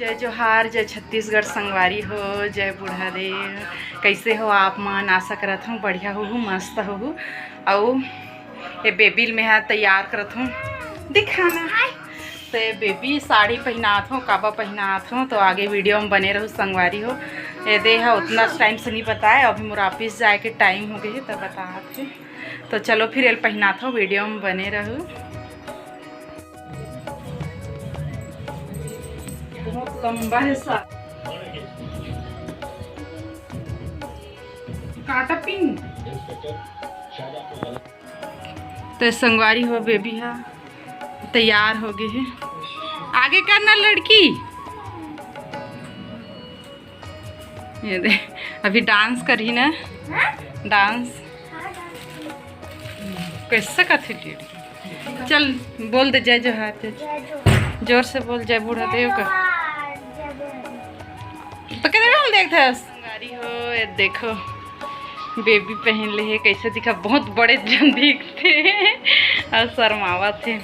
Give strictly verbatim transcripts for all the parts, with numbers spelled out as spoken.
जय जोहार, जय छत्तीसगढ़ संगवारी हो, जय बूढ़ा देव। कैसे हो आप मन? आशा करत हूँ बढ़िया होहू, मस्त होहू। अउ ये बेबी ल मेहा तैयार करत हूँ, दिखाना। तो ये बेबी साड़ी पहिनात हूँ, काबा पहिनात हूँ, तो आगे वीडियो में बने रहू संगवारी हो। ये दे हा उतना टाइम से नहीं बताए, अभी मोर ऑफिस जाए के टाइम हो गए है, तो बतात हूँ। तो चलो फिर एल पहिनात हूँ, वीडियो में बने रहू। बहुत लंबा है सा। काटा पिन। तो संगवारी हो, बेबी हा तैयार हो गए है। आगे करना लड़की। ये दे, अभी डांस करही ना, डांस। कैसे कथे टेढ़ी? चल बोल दे जय जोहार, जय। जोर से बोल, जय बूढ़ा देव का। तो कहते हम देखते हैं। संगवारी हो, ये देखो बेबी पहन ले है, कैसे दिखा, बहुत बड़े जन दिखते हैं और शर्मावत है।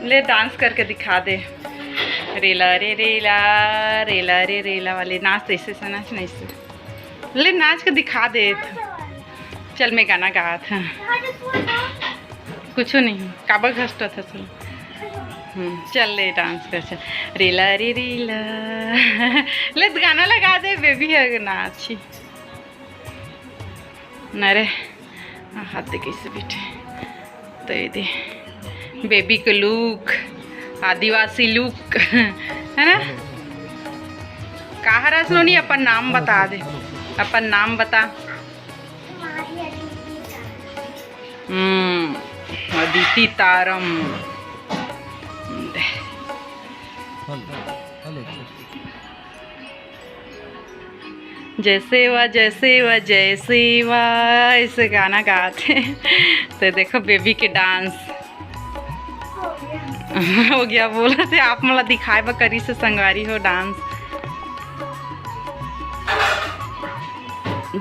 ले डांस करके दिखा दे। रेला रे रेला, रेला रे रेला वाले नाच, ऐसे से नाच, नहीं से। ले नाच के दिखा दे। चल मैं गाना गात हूँ। कुछ नहीं, काबर घसटत हस। हम्म, चल ले डांस कर, चल। रेला रे रेला। ले गाना लगा दे, बेबी है नाची। ना रे, हाथ दे कैसे बैठे। तो ये दे बेबी के लुक, आदिवासी लुक, है ना? कहाँ रह नोनी, अपन नाम बता दे, अपन नाम बता। हम्म, अदिति तारम। जय सेवा, जय सेवा, जय सेवा, ऐसे गाना गात हे। तो देखो बेबी के डांस हो गया, बोलत हे आप मोला दिखाए बर करिस हे संगवारी हो डांस।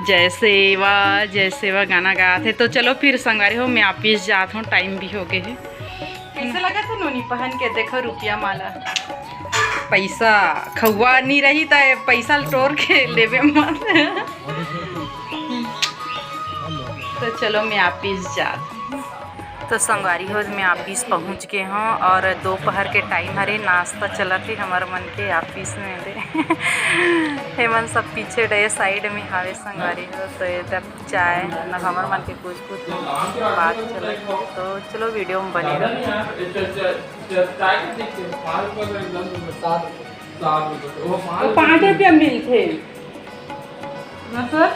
जय सेवा, जय सेवा गाना गात हे। तो चलो फिर संगवारी हो, मैं ऑफिस जात हूँ, टाइम भी हो गए हे। कैसे लगत हे नोनी पहन के? देखो रुपया माला, पैसा खौवा नहीं रही त पैसा टोर के लेबे मत। तो चलो मैं ऑफिस जात हूँ। तो संगवारी हो, मैं ऑफिस पहुँच गए हूँ और दोपहर के टाइम हरे, नाश्ता चलत हे हमर मन के ऑफिस में दे। हेमन सब पीछे डे साइड में हावे संगवारी हो, तो इधर चाय न हमर मन के कुछ कुछ बात चलत हे। तो चलो वीडियो में बने रहो। वो पाँच रुपया मिलथे। मतलब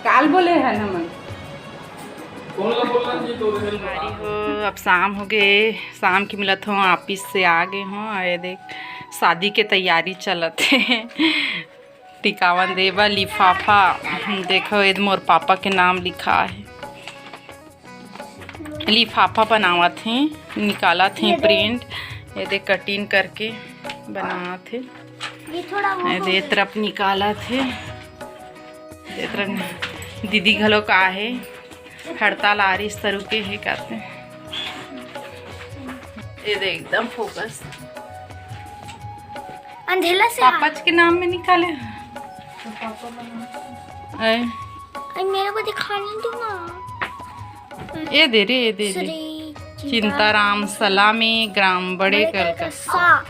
काल बोले है हमन। संगवारी हो, अब शाम हो गए, शाम के मिलत हो, ऑफिस से आ गए हो। ये देख, शादी के तैयारी चलत हे। टिकावन दे बर लिफाफा। देखो, ये मोर पापा के नाम लिखा है। लिफाफा बनावत हे, निकालत हे प्रिंट। ये दे कटिंग करके बनावत हे। ये थोड़ा वो ये दे तरफ निकालत हे। ये तरफ दीदी घलो का हे, हड़ताल आ रही, इस तरह के हे करते। ये दे एकदम फोकस। अंधेला से पापा के नाम में निकाले। ऐ। अरे मेरे को दिखाने दो ना। ये दे रे, ये दे रे। श्री चिंताराम सलामी, ग्राम बड़े कलकत्ता।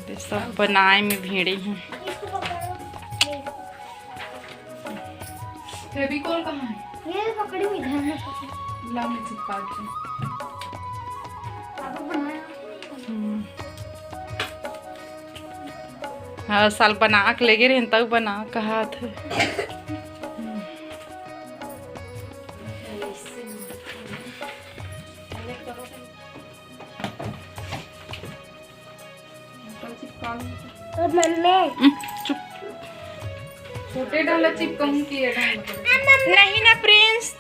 ये सब बनाए में भिड़े हैं। फेविकोल कहाँ है? ये पकड़ी हुई घर में पकड़ी। ला, मैं चिपका के। पापा बनाया। हम्म। हर साल बना के लेगे रहे, तब बना कहा थे। मम्मी। हम्म, चुप। छोटे डाला चिपकाऊं कि ये डाला? नहीं ना प्रिंस।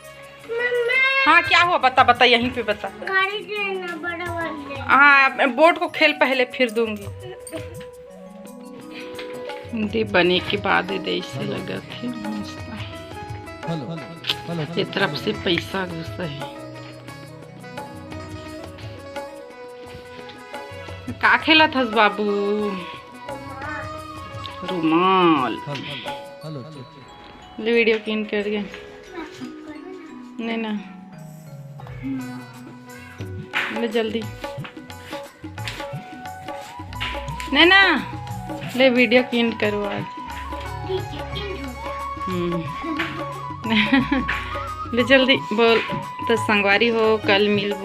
मम्मी। हाँ, क्या हुआ? बता, बता, यहीं पे बता। गाड़ी देना, बड़ा वाला। हाँ, अब बोर्ड को खेल, पहले फिर दूंगी। दे बने के बाद ये दे ऐसे लगत हे मस्त। हेलो, हेलो, हेलो, ये तरफ से पैसा घुसा है। का खेलत हस बाबू? रुमाल। ले वीडियो किन कर गे। नैना, ले जल्दी। नैना, ले वीडियो किन करो आज। हम्म। ले जल्दी बोल। तो संगवारी हो, कल मिलबो।